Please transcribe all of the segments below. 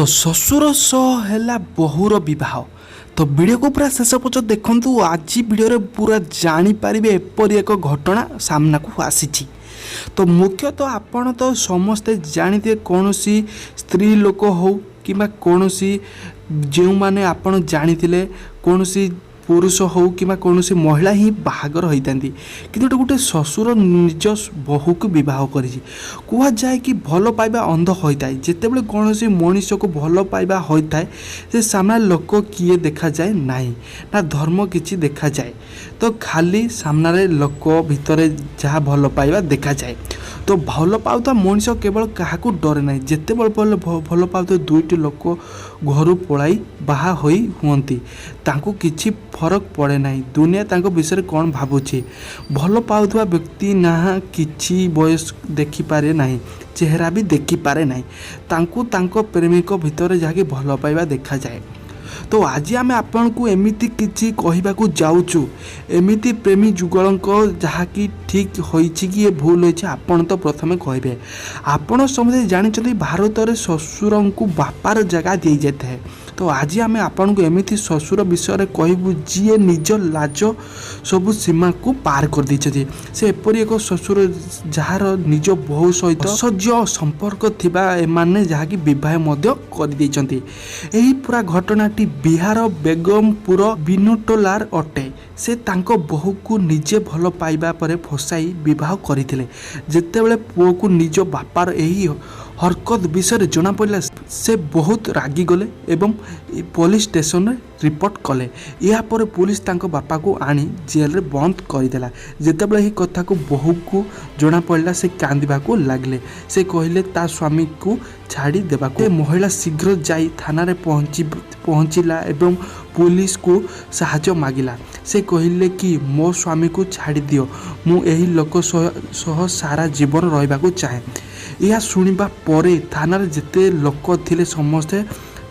ତ ଶ୍ୱଶୁର ସହ ହେଲା ବୋହୂର ବିବାହ। ତ ଭିଡ଼ିଓକୁ ପୁରା ଶେଷ ପର୍ଯ୍ୟନ୍ତ ଦେଖନ୍ତୁ। ଆଜି ଭିଡ଼ିଓରେ ପୁରା ଜାଣିପାରିବେ ଏପରି ଏକ ଘଟଣା ସାମ୍ନାକୁ ଆସିଛି। ତ ମୁଖ୍ୟତଃ ଆପଣ ତ ସମସ୍ତେ ଜାଣିଥିବେ, କୌଣସି ସ୍ତ୍ରୀ ଲୋକ ହେଉ କିମ୍ବା କୌଣସି ଯେଉଁମାନେ ଆପଣ ଜାଣିଥିଲେ, କୌଣସି ପୁରୁଷ ହେଉ କିମ୍ବା କୌଣସି ମହିଳା ହିଁ ବାହାଘର ହୋଇଥାନ୍ତି। କିନ୍ତୁ ଏଠି ଗୋଟେ ଶ୍ୱଶୁର ନିଜ ବୋହୂକୁ ବିବାହ କରିଛି। କୁହାଯାଏ କି ଭଲ ପାଇବା ଅନ୍ଧ ହୋଇଥାଏ। ଯେତେବେଳେ କୌଣସି ମଣିଷକୁ ଭଲ ପାଇବା ହୋଇଥାଏ, ସେ ସାମ୍ନା ଲୋକ କିଏ ଦେଖାଯାଏ ନାହିଁ ନା ଧର୍ମ କିଛି ଦେଖାଯାଏ। ତ ଖାଲି ସାମ୍ନାରେ ଲୋକ ଭିତରେ ଯାହା ଭଲ ପାଇବା ଦେଖାଯାଏ। ତ ଭଲ ପାଉଥିବା ମଣିଷ କେବଳ କାହାକୁ ଡରେ ନାହିଁ। ଯେତେବେଳେ ଭଲ ପାଉଥିବା ଦୁଇଟି ଲୋକ ଘରୁ ପଳାଇ ବାହା ହୋଇ ହୁଅନ୍ତି, ତାଙ୍କୁ କିଛି ଫରକ ପଡ଼େ ନାହିଁ ଦୁନିଆ ତାଙ୍କ ବିଷୟରେ କ'ଣ ଭାବୁଛି। ଭଲ ପାଉଥିବା ବ୍ୟକ୍ତି ନା କିଛି ବୟସ ଦେଖିପାରେ ନାହିଁ, ଚେହେରା ବି ଦେଖିପାରେ ନାହିଁ। ତାଙ୍କୁ ତାଙ୍କ ପ୍ରେମିକ ଭିତରେ ଯାହାକି ଭଲ ପାଇବା ଦେଖାଯାଏ। ତ ଆଜି ଆମେ ଆପଣଙ୍କୁ ଏମିତି କିଛି କହିବାକୁ ଯାଉଛୁ, ଏମିତି ପ୍ରେମୀ ଯୁଗଳଙ୍କ ଯାହାକି ଠିକ୍ ହୋଇଛି କି ଏ ଭୁଲ ହୋଇଛି, ଆପଣ ତ ପ୍ରଥମେ କହିବେ। ଆପଣ ସମସ୍ତେ ଜାଣିଛନ୍ତି ଭାରତରେ ଶ୍ୱଶୁରଙ୍କୁ ବାପାର ଜାଗା ଦିଆଯାଇଥାଏ। ତ ଆଜି ଆମେ ଆପଣଙ୍କୁ ଏମିତି ଶ୍ୱଶୁର ବିଷୟରେ କହିବୁ ଯିଏ ନିଜ ଲାଜ ସବୁ ସୀମାକୁ ପାର କରିଦେଇଛନ୍ତି। ସେ ଏପରି ଏକ ଶ୍ୱଶୁର ଯାହାର ନିଜ ବୋହୂ ସହିତ ଅସହ୍ୟ ସମ୍ପର୍କ ଥିବା ଏମାନେ ଯାହାକି ବିବାହ ମଧ୍ୟ କରିଦେଇଛନ୍ତି। ଏହି ପୁରା ଘଟଣାଟି ବିହାର ବେଗମପୁର ବିନୁଟୋଲାର ଅଟେ। ସେ ତାଙ୍କ ବୋହୂକୁ ନିଜେ ଭଲ ପାଇବା ପରେ ଫସାଇ ବିବାହ କରିଥିଲେ। ଯେତେବେଳେ ପୁଅକୁ ନିଜ ବାପାର ଏହି ହରକତ ବିଷୟରେ ଜଣାପଡ଼ିଲା, ସେ ବହୁତ ରାଗିଗଲେ ଏବଂ ପୋଲିସ ଷ୍ଟେସନରେ ରିପୋର୍ଟ କଲେ। ଏହାପରେ ପୋଲିସ ତାଙ୍କ ବାପାକୁ ଆଣି ଜେଲରେ ବନ୍ଦ କରିଦେଲା। ଯେତେବେଳେ ଏହି କଥାକୁ ବୋହୂକୁ ଜଣାପଡ଼ିଲା, ସେ କାନ୍ଦିବାକୁ ଲାଗିଲେ। ସେ କହିଲେ ତା ସ୍ୱାମୀକୁ ଛାଡ଼ି ଦେବାକୁ। ମହିଳା ଶୀଘ୍ର ଯାଇ ଥାନାରେ ପହଞ୍ଚିଲା ଏବଂ ପୋଲିସକୁ ସାହାଯ୍ୟ ମାଗିଲା। ସେ କହିଲେ କି ମୋ ସ୍ୱାମୀକୁ ଛାଡ଼ିଦିଅ, ମୁଁ ଏହି ଲୋକ ସହ ସାରା ଜୀବନ ରହିବାକୁ ଚାହେଁ। ଏହା ଶୁଣିବା ପରେ ଥାନାରେ ଯେତେ ଲୋକ ଥିଲେ ସମସ୍ତେ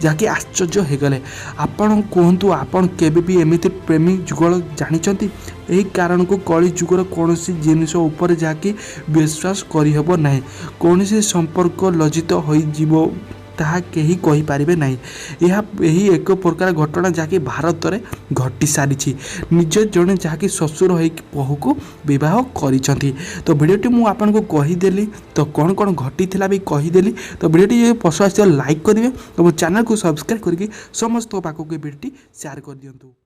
ଯାହାକି ଆଶ୍ଚର୍ଯ୍ୟ ହୋଇଗଲେ। ଆପଣ କୁହନ୍ତୁ, ଆପଣ କେବେ ବି ଏମିତି ପ୍ରେମୀ ଯୁଗଳ ଜାଣିଛନ୍ତି? ଏହି କାରଣକୁ କଳି ଯୁଗର କୌଣସି ଜିନିଷ ଉପରେ ଯାହାକି ବିଶ୍ୱାସ କରିହେବ ନାହିଁ। କୌଣସି ସମ୍ପର୍କ ଲଜ୍ଜିତ ହୋଇଯିବ ତାହା କେହି କହିପାରିବେ ନାହିଁ। ଏହା ଏହି ଏକ ପ୍ରକାର ଘଟଣା ଯାହାକି ଭାରତରେ ଘଟି ସାରିଛି। ନିଜ ଜଣେ ଯାହାକି ଶ୍ୱଶୁର ହୋଇକି ବୋହୂକୁ ବିବାହ କରିଛନ୍ତି। ତ ଭିଡ଼ିଓଟି ମୁଁ ଆପଣଙ୍କୁ କହିଦେଲି, ତ କ'ଣ କ'ଣ ଘଟିଥିଲା ବି କହିଦେଲି। ତ ଭିଡ଼ିଓଟି ଯଦି ପସନ୍ଦ ଆସିବ ଲାଇକ୍ କରିବେ ଏବଂ ଚ୍ୟାନେଲକୁ ସବସ୍କ୍ରାଇବ୍ କରିକି ସମସ୍ତଙ୍କ ପାଖକୁ ଏ ଭିଡ଼ିଓଟି ସେୟାର କରିଦିଅନ୍ତୁ।